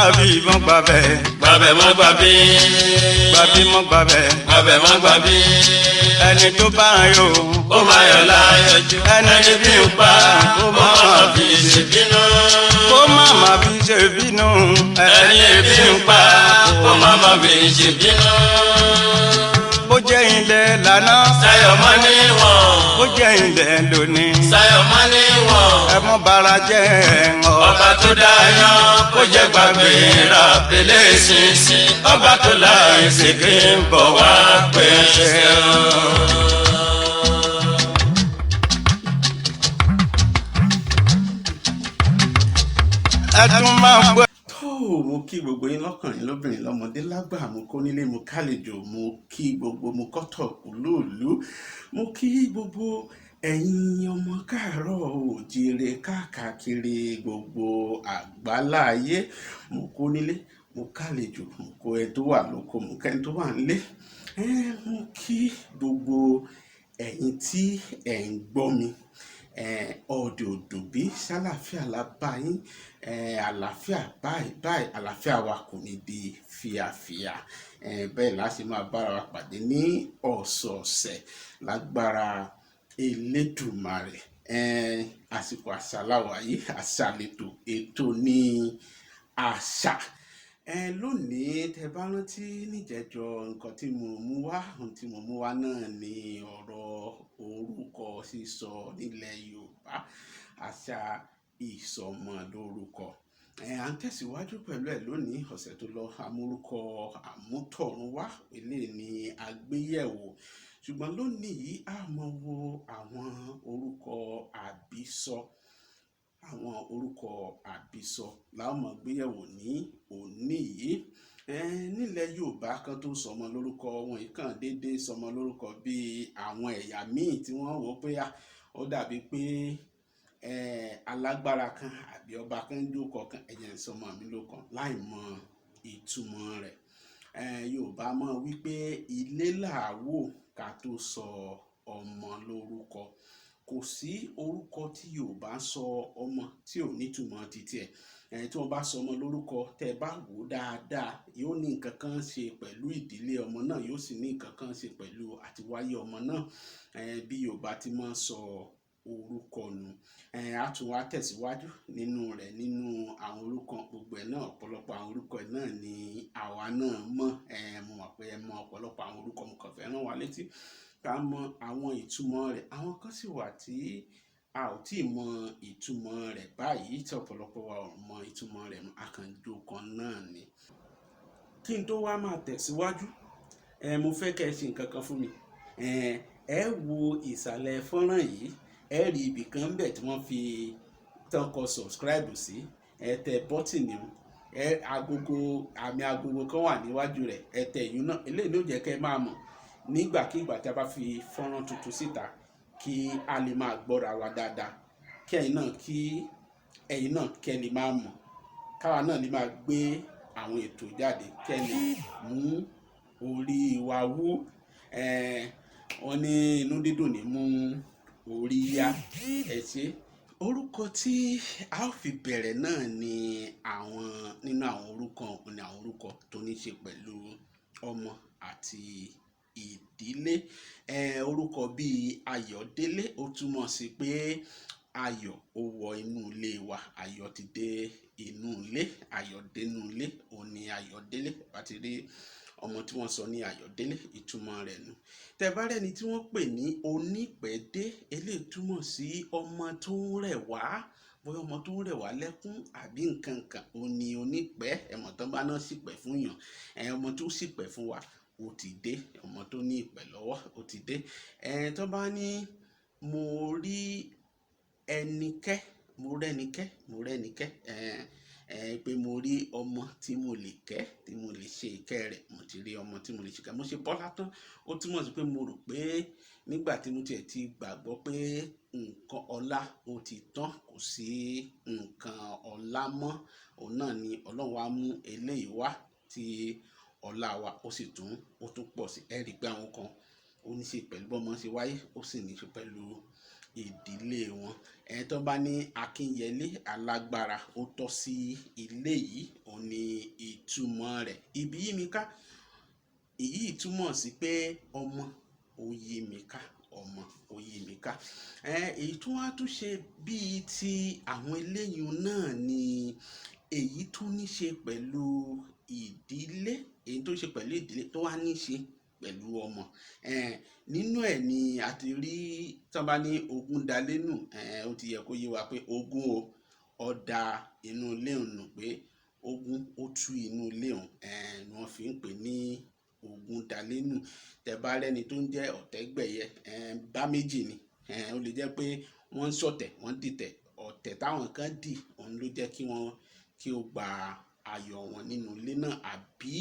Gbàbí mọ́ gbàbẹ̀. Gbàbẹ̀ mọ́ gbàbí. Gbàbí mọ́ gbàbẹ̀. Gbàbẹ̀ mọ́ gbàbí. Ẹni tó bá ń yò. Ó máa yọ̀ láyọ̀jú. Ẹni tí ń pa kó má má fi ṣèbínú. Kó má má fi ṣe bínú. Ẹni ebi ń pa kó má má fi ṣèbínú. Bó jẹ́ ilẹ̀ lánàá. Sáyọ̀ mọ́ níwọ̀n. Bó jẹ́ ilẹ̀ lónìí. Sáyọ̀ mọ́ níwọ̀n. Ẹ mọ́ bara jẹ́ ọ̀. Ọba tó dá yan kó jẹ́ gbàgbé ra pélé ṣinṣin. Ọba tó láì ṣèké ń bọ̀ wá pèsè o. Ẹ tún máa ń gbọ́. Tó mo kí gbogbo yín lọ́kùnrin lóbìnrin lọ́mọdé lágbà, mo kó nílé, mo kálejò, mo kí gbogbo, mo kọ́tọ̀ kúlúùlú, mo kí gbogbo ẹ̀yin ọmọ káàárọ̀ òjíire káàkiri gbogbo àgbáláyé. Mo kó nílé, mo kálejò, mo kó ẹ tó wà lóko, mo kẹ́ni tó wà nílé. Ẹ mo kí gbogbo ẹ̀yin tí ẹ̀ ń gbọ́ mi. Ọ̀dẹ̀ òdòbí ṣàlàáfíà la bá yín. Àlàáfíà báyìí báyìí, àlàáfíà wa kò ní di fíafíà. Bẹ́ẹ̀ la ṣe máa bára wa pàdé ní ọ̀sọ̀ọ̀sẹ̀ lágbára Elédùmarè. Àsìkò àṣà la wà yìí, àṣà lètò, ètò ní àṣà. Lónìí, tẹ́ bá rántí níjẹ̀jọ, nǹkan tí mo mú wá, ohun tí mo mú wá náà ni ọ̀rọ̀ orúkọ sísọ nílẹ̀ Yorùbá, àṣà ìsọmọlórúkọ. À ń tẹ̀síwájú pẹ̀lú ẹ̀ lónìí. Ọ̀sẹ̀ tó lọ, amórúkọ àmútọ̀runwá, eléyìí ni àgbéyẹ̀wò. Ṣùgbọ́n lónìí yìí, a máa wo àwọn orúkọ àbísọ. Àwọn orúkọ àbísọ la ó máa gbéyẹ̀wò ní òní yìí. Nílẹ̀ Yorùbá, kan tó sọmọ lórúkọ, wọn yìí kàn déédé sọmọ lórúkọ bí àwọn ẹ̀yà míì tí wọ́n wò pé ó dàbí pé alágbára kan àbí ọba kan ń jókòó kan, ẹ̀jẹ̀ ń sọmọ mi lórúkọ láì mọ ìtumọ̀ rẹ̀. Yorùbá máa wí pé ilé là á wò ká tó sọ ọmọ lórúkọ. Kò sí orúkọ tí Yorùbá ń sọ ọmọ tí ò ní ìtumọ̀ titi ẹ̀. Tí wọ́n bá sọ ọmọ lórúkọ, tẹ bá wò dáadáa, yóò ní nǹkan kan ṣe pẹ̀lú ìdílé ọmọ náà, yóò sì ní nǹkan kan ṣe pẹ̀lú àtiwáyé ọmọ náà. Bí Yorùbá ti máa ń sọ orúkọ nù. A tún wá tẹ̀síwájú nínú rẹ̀, nínú àwọn orúkọ gbogbo ẹ̀ náà. Ọ̀pọ̀lọpọ̀ àwọn orúkọ ẹ̀ náà ni àwa náà mọ̀. Mo mọ̀ pé ẹ mọ ọ̀pọ̀lọpọ̀ àwọn orúkọ, mo kàn fẹ́ rán wa létí ká mọ àwọn ìtumọ̀ rẹ̀. Àwọn kan sì wà tí a ò tíì mọ ìtumọ̀ rẹ̀ báyìí, tí ọ̀pọ̀lọpọ̀ wa ò mọ ìtumọ̀ rẹ̀, àkànjọ kan náà ni. Kí n tó wá máa tẹ̀síwájú, mo fẹ́ kẹ́ ẹ ṣe nǹkan kan fún mi. Ẹ wo ìsàlẹ̀ fọ́nrán yìí, ẹ rí ibì kan ńbẹ̀ tí wọ́n fi tán kọ subscribe sí. Ẹ tẹ bọ́tìnì, ẹ agogo, àmì agogo kan wà níwájú rẹ̀, ẹ tẹ ìyún náà. Eléyìí ló jẹ́ kẹ́ ẹ máa mọ̀ nígbàkigbà tí a bá fi fọ́nrán tuntun síta, kí a lè máa gbọ́ra wa dáadáa, kí ẹ̀yin náà kẹ́ lè máa mọ̀, káwa náà lè máa gbé àwọn ètò jáde, kẹ́ lè mú orí wa wú. Wọ́n ní inú dídùn ní mú orí yá. Ẹ ṣé. Orúkọ tí a ó fi bẹ̀rẹ̀ náà ni àwọn nínú àwọn orúkọ ni àwọn orúkọ tó ní ṣe pẹ̀lú ọmọ àti ìdílé. Orúkọ bíi Ayọ̀délé, ó túmọ̀ sí pé ayọ̀ ó wọ inú ilé wa, ayọ̀ ti dé inú ilé, ayọ̀ dé inú ilé, òun ni Ayọ̀délé. Bá ti rí ọmọ tí wọ́n sọ ní Ayọ̀délé, ìtumọ̀ rẹ̀ nù. Tẹ bá rẹ́ni tí wọ́n pè ní Onípẹ̀dé, eléyìí túmọ̀ sí ọmọ tó ń rẹ̀ wá, bóyá ọmọ tó ń rẹ̀ wá lẹ́kún àbí nǹkan kan, òun ni Onípẹ̀. Ẹ̀mọ̀ tán bá náà sì pẹ̀ fún yàn, ọmọ tó sì pẹ̀ fún wa, ó ti dé, ọmọ tó ní ìpẹ̀ lọ́wọ́, ó ti dé. Tán bá ní mo rí ẹnikẹ́, mo rẹ́nikẹ́, mo rẹ́nikẹ́, pé mo rí ọmọ tí mo lè kẹ́, tí mo lè ṣe ìkẹ́ rẹ̀, mo ti rí ọmọ tí mo lè ṣe ìkẹ́. Mo ṣe Bọ́lá tán, ó túmọ̀ sí pé mo rò pé nígbà tí mo tiẹ̀ ti gbàgbọ́ pé nǹkan ọlá ó ti tán, kò sí nǹkan ọlá mọ́, òun náà ni Ọlọ́run wá mú eléyìí wá tí ọlá wa ó sì tún, ó tún pọ̀ sí. Ẹ rí i pé àwọn kan ó ní ṣe pẹ̀lú bọ́mọ ṣe wáyé, ó sì ní ṣe pẹ̀lú ìdílé wọn. Ẹni tó bá ní Akínyẹlé alágbára, ó tọ́ sí ilé yìí, òun ni ìtumọ̀ rẹ̀. Ìbíyímiká, èyí túmọ̀ sí pé ọmọ ó yí mi ká, ọmọ ó yí mi ká. Èyí tó wá tún ṣe bíi ti àwọn eléyìí náà ni èyí tó ní ṣe pẹ̀lú ìdílé, èyí tó ṣe pẹ̀lú ìdílé tó wá ní ṣe pẹ̀lú ọmọ. Nínú ẹ̀ ni a ti rí tí wọ́n bá ní Ogúndalénù, ó ti yẹ kó yé wa pé ogún o, ó da inú ilé òun nù, pé ogún ó tú inú ilé òun, ni wọ́n fi ń pè ní Ogúndalénù. Tẹ bá rẹ́ni tó ń jẹ́ Ọ̀tẹ́gbẹ̀yẹ, bá méjì ni. Ó lè jẹ́ pé wọ́n ń ṣọ̀tẹ̀, wọ́n dìtẹ̀, ọ̀tẹ̀ táwọn kan dì, òun ló jẹ́ kí wọ́n kí ó gba ayọ̀ wọn nínú ilé náà, àbí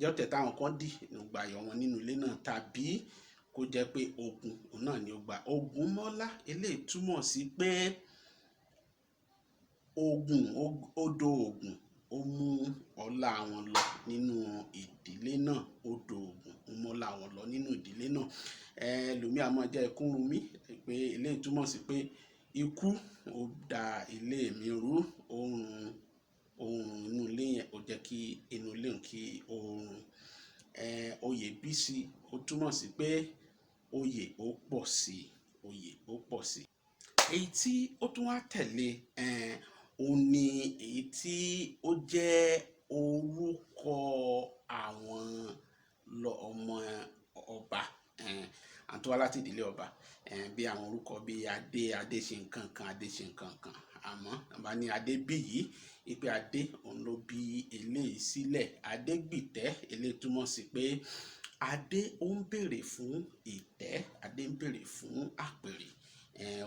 jẹ́ ọ̀tẹ̀ táwọn kan dì ló gba ayọ̀ wọn nínú ilé náà, tàbí kó jẹ́ pé ogun, òun náà ni ó gba. Ògúnmọ́lá, eléyìí túmọ̀ sí pé ogun, odò Ògùn ó mú ọlá wọn lọ nínú ìdílé náà. Odò Ògùn ó mú ọlá wọn lọ nínú ìdílé náà. Ẹlòmíì a máa jẹ́ Ikúnrunmí, pé eléyìí túmọ̀ sí pé ikú ó da ilé mi rú, ó run, ó run inú ilé yẹn, ó jẹ́ kí inú ilé òun kí ó run. Oyèbísí, ó túmọ̀ sí pé oyè ó pọ̀ sí, oyè ó pọ̀ sí. Èyí tí ó tún wá tẹ̀lé, òun ni èyí tí ó jẹ́ orúkọ àwọn ọmọ ọba, àwọn tó wá láti ìdílé ọba, bí àwọn orúkọ bí Adé, Adé ṣe nǹkan kan, Adé ṣe nǹkan kan. Àmọ́ wọ́n bá ní Adébíyì, wípé Adé òun ló bí eléyìí sílẹ̀. Adégbìtẹ́, eléyìí túmọ̀ sí pé Adé ó ń bèrè fún ìtẹ́, Adé ń bèrè fún àpèrè.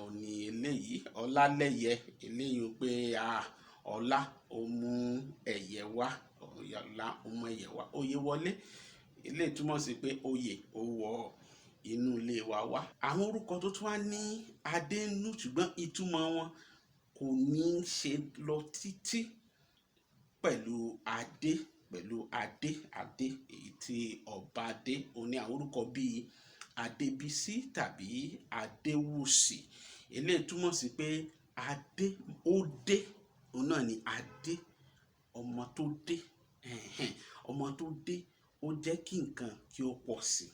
Òun ni eléyìí. Ọlálẹ́yẹ, eléyìí pé ọlá ó mú ẹ̀yẹ wá, ọlá ó mú ẹ̀yẹ wá. Oyèwọlé, eléyìí túmọ̀ sí pé oyè ó wọ inú ilé wa wá. Àwọn orúkọ tó tún wá ní Adé nínú, ṣùgbọ́n ìtumọ̀ wọn kò ní ṣe lọ títí pẹ̀lú Adé, pẹ̀lú Adé, Adé èyí tí ọba dé. Òun ni àwọn orúkọ bíi Adébísí tàbí Adéwùsì. Eléyìí túmọ̀ sí pé Adé ó dé, òun náà ni Adé, ọmọ tó dé, ọmọ tó dé ó jẹ́ kí nǹkan kí ó pọ̀ sí.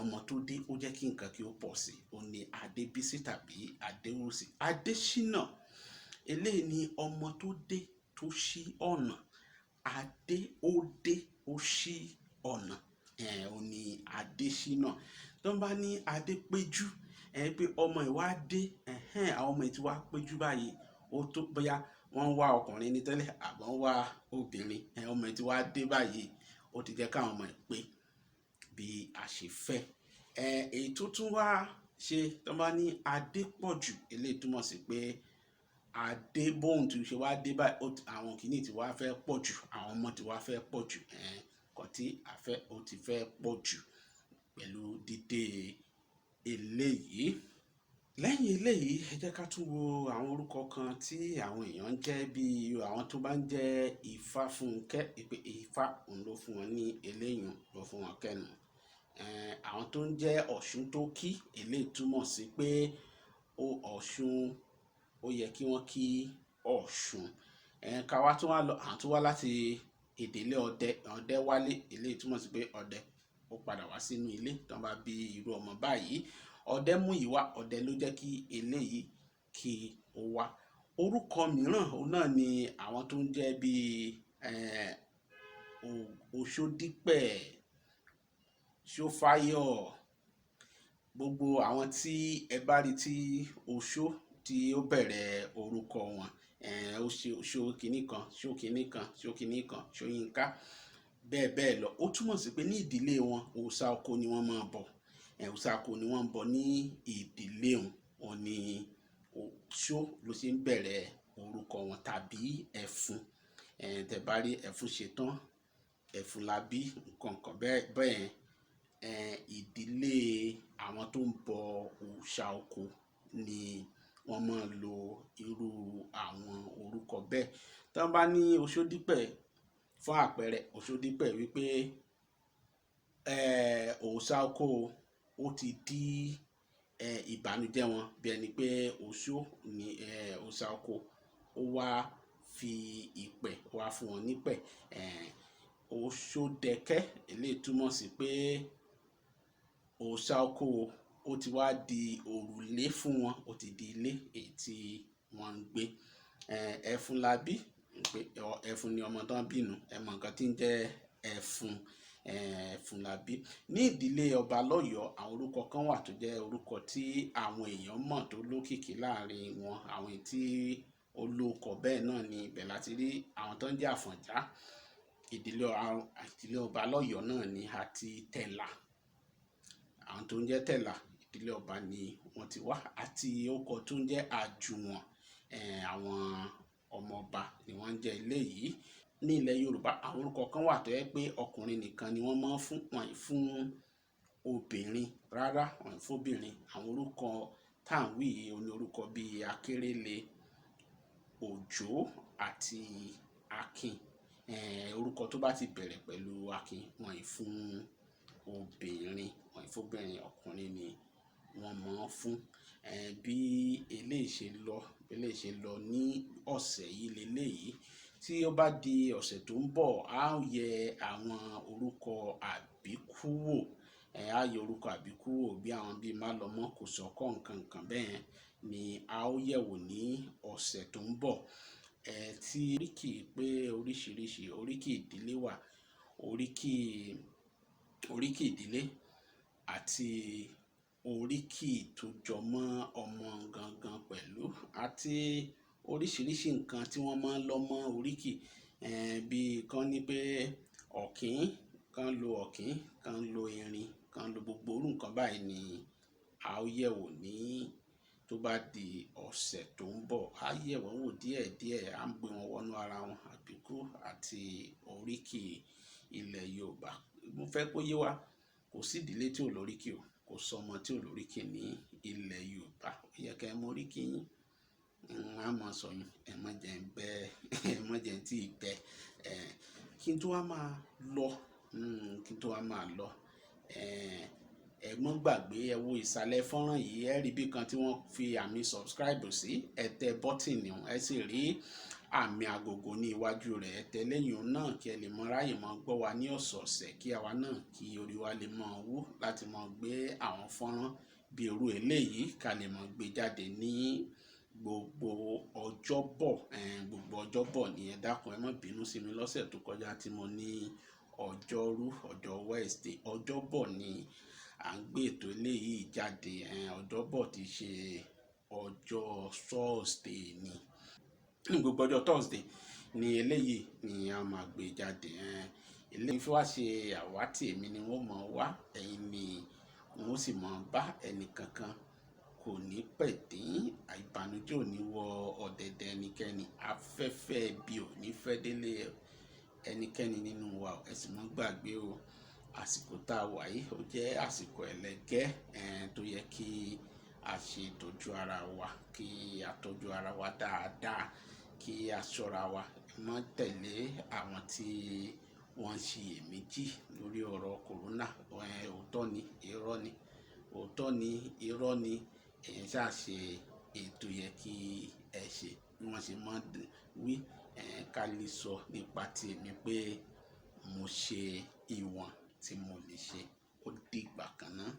Ọmọ tó dé ó jẹ́ kí nǹkan kí ó pọ̀ sí. Òun ni Adébísí tàbí Adéwùsì. Adéṣínà, eléyìí ni ọmọ tó dé tó ṣí ọ̀nà. Adé ó dé ó ṣí ọ̀nà, òun ni Adéṣínà. Tí wọ́n bá ní Adépéjú, pé ọmọ ẹ̀ wá dé, àwọn ọmọ ẹ̀ tí wá péjú báyìí, ó tó bóyá wọ́n ń wá ọkùnrin ní tẹ́lẹ̀ àbọ̀ ń wá obìnrin, ọmọ ẹ̀ tí wá dé báyìí, ó ti jẹ́ káwọn ọmọ ẹ̀ pé bí a ṣe fẹ́. Èyí tó tún wá ṣe, tí wọ́n bá ní Adépọ̀jù, eléyìí túmọ̀ sí pé Adé bóun tí ṣe wá dé báyìí, àwọn kìíní tí wá fẹ́ pọ̀ jù, àwọn ọmọ tí wá fẹ́ pọ̀ jù, nǹkan tí a fẹ́ ó ti fẹ́ pọ̀ jù pẹ̀lú dídé eléyìí. Lẹ́yìn eléyìí, ẹ jẹ́ ká tún wo àwọn orúkọ kan tí àwọn èèyàn ń jẹ́, bí àwọn tó bá ń jẹ́ Ifáfúnkẹ́, pé Ifá òun ló fún wọn ní eléyìí, ló fún wọn kẹ́nu. Àwọn tó ń jẹ́ Ọ̀ṣuntókí, eléyìí túmọ̀ sí pé Ọ̀ṣun, ó yẹ kí wọ́n kí Ọ̀ṣun. Ká wá tún wá lọ, àwọn tó wá láti ìdílé ọdẹ, ọdẹ wálé, eléyìí túmọ̀ sí pé ọdẹ ó padà wá sínú ilé tí wọ́n bá bí irú ọmọ báyìí. Ọdẹ mú ìwà, ọdẹ ló jẹ́ kí eléyìí kí ó wá. Orúkọ mìíràn òun náà ni àwọn tó ń jẹ́ bí Òṣódípẹ̀, Ṣófáyọ̀, gbogbo àwọn tí ẹ bá rí tí Oṣó tí ó bẹ̀rẹ̀ orúkọ wọn, ó ṣe Oṣó kìíní kan, Ṣó kìíní kan, Ṣó kìíní kan, Ṣóyínká, bẹ́ẹ̀ bẹ́ẹ̀ lọ. Ó túmọ̀ sí pé ní ìdílé wọn, òòṣà oko ni wọ́n máa ń bọ. Òòṣà oko ni wọ́n ń bọ ní ìdílé wọn. Òun ni Oṣó ló ṣe ń bẹ̀rẹ̀ orúkọ wọn, tàbí Ẹ̀fun. Tẹ bá rí Ẹ̀fun ṣetán, Ẹ̀fun labí, nǹkan kan bẹ́ẹ̀ bẹ́ẹ̀. Ìdílé àwọn tó ń bọ òòṣà oko ni wọ́n máa ń lo irú àwọn orúkọ bẹ́ẹ̀. Tí wọ́n bá ní Oṣódípẹ̀ fún àpẹẹrẹ, Oṣódípẹ̀ wípé òòṣà oko ó ti dí Ìbànújẹ́ wọn bí ẹni pé oṣó ni òòṣà oko ó wá fi ìpẹ̀ wá fún wọn nípẹ̀. Oṣódẹkẹ́, eléyìí túmọ̀ sí pé òòṣà oko ó ti wá di òrùlé fún wọn, ó ti di ilé èyí tí wọ́n ń gbé. Ẹfun la bí, pé ẹfun ni ọmọ tán bí nù. Ẹ mọ nǹkan tí ń jẹ́ ẹfun. Ẹfun la bí. Ní ìdílé ọba lọ́yọ̀ọ́, àwọn orúkọ kan wà tó jẹ́ orúkọ tí àwọn èèyàn mọ̀ tó lókìkí láàrin wọn. Àwọn èyí tí ó lóko bẹ́ẹ̀ náà ni ibẹ̀ láti rí àwọn tó ń jẹ́ Àfọ̀njá. Ìdílé ọba lọ́yọ̀ọ́ náà ni, àti Tẹ̀là. Àwọn tó ń jẹ́ Tẹ̀là, ìdílé ọba ni wọ́n ti wá, àti orúkọ tó ń jẹ́ Àjùwọ̀n. Àwọn ọmọ ọba ni wọ́n ń jẹ́ eléyìí. Ní ilẹ̀ Yorùbá, àwọn orúkọ kan wà tó jẹ́ pé ọkùnrin nìkan ni wọ́n máa ń fún, wọn ì fún obìnrin rárá, wọn ì fún obìnrin. Àwọn orúkọ tá à ń wí yìí ni orúkọ bíi Akérélé, Òjó àti Akin. Orúkọ tó bá ti bẹ̀rẹ̀ pẹ̀lú Akin, wọn ì fún obìnrin, wọn ì fún obìnrin, ọkùnrin ni wọ́n máa ń fún. Bí eléyìí ṣe lọ, bí eléyìí ṣe lọ ní ọ̀sẹ̀ yìí leléyìí. Tí ó bá di ọ̀sẹ̀ tó ń bọ̀, a ó yẹ àwọn orúkọ àbíkú wò. A yẹ orúkọ àbíkú wò bí àwọn bíi Málọmọ́, Kòsọ́kọ́, nǹkan nǹkan bẹ́ẹ̀ ni a ó yẹ̀ wò ní ọ̀sẹ̀ tó ń bọ̀. Tí oríkì pé oríṣiríṣi oríkì ìdílé wà, oríkì, oríkì ìdílé àti oríkì tó jọmọ́ ọmọ gangan pẹ̀lú, àti oríṣiríṣi nǹkan tí wọ́n máa ń lọ mọ́ oríkì. Bí kan ní pé ọ̀kín, kan lo ọ̀kín, kan lo erin, kan lo gbogbo irú nǹkan báyìí ni a ó yẹ̀ wò ní tó bá di ọ̀sẹ̀ tó ń bọ̀. A yẹ̀ wọ́n wò díẹ̀díẹ̀, à ń gbé wọn wọnú ara wọn, àbíkú àti oríkì ilẹ̀ Yorùbá. Mo fẹ́ kó yé wa, kò sí ìdílé tí ò lóríkì o, kò sọmọ tí ò lóríkì ní ilẹ̀ Yorùbá. Ó yẹ kí ẹ mọ oríkì yín. A máa sọ yín, ẹ má jẹ́ ń bẹ́, ẹ má jẹ́ ń tí ì bẹ́. Kí n tó wá máa lọ, kí n tó wá máa lọ, ẹ mọ́ gbàgbé, ẹ wo ìsàlẹ̀ fọ́nrán yìí, ẹ rí bí kan tí wọ́n fi àmì subscribe sí, ẹ tẹ bọ́tìnì ọ̀hún, ẹ sì rí àmì agogo ní iwájú rẹ̀. Ẹ tẹ lẹ́yìn òun náà kí ẹ lè mọ ráyè mọ́ gbọ́ wa ní ọ̀sọ̀ọ̀sẹ̀, kí àwa náà kí orí wa lè mọ́ wú láti mọ́ gbé àwọn fọ́nrán bí irú eléyìí ká lè mọ́ gbé jáde ní gbogbo ọjọ́bọ̀. Gbogbo ọjọ́bọ̀ ni. Ẹ dákun, ẹ má bínú sí mi lọ́sẹ̀ tó kọjá tí mo ní ọjọ́rú, ọjọ́ Wednesday. Ọjọ́bọ̀ ni à ń gbé ètò eléyìí jáde. Ọjọ́bọ̀ tí ṣe ọjọ́ Thursday ni. Ní gbogbo ọjọ́ Thursday ni eléyìí ni a máa gbé jáde. Eléyìí fi wá ṣe àwátì, èmi ni wọ́n mọ̀ wá, ẹ̀yin ni wọ́n sì mọ̀ bá. Ẹni kankan kò ní pẹ̀dín, ìbànújẹ́ ò ní wọ ọ̀dẹ̀dẹ̀ ẹnikẹ́ni, afẹ́fẹ́ ibi ò ní fẹ́ délé ẹnikẹ́ni nínú wa. Ẹ sì mọ́ gbàgbé o, àsìkò tá a wà yìí ó jẹ́ àsìkò ẹlẹgẹ́, tó yẹ kí a ṣe ìtọ́jú ara wa, kí a tọ́jú ara wa dáadáa, kí a ṣọ́ra wa. Ẹ má tẹ̀lé àwọn tí wọ́n ń ṣiyèméjì lórí ọ̀rọ̀ kòrónà. Òótọ́ ni, irọ́ ni, òótọ́ ni, irọ́ ni. Ẹ̀yin ṣá ṣe ètò yẹ kí ẹ ṣe bí wọ́n ṣe máa ń wí. Ká lè sọ nípa ti èmi pé mo ṣe ìwọ̀n tí mo lè ṣe. Ó dìgbà kan náà.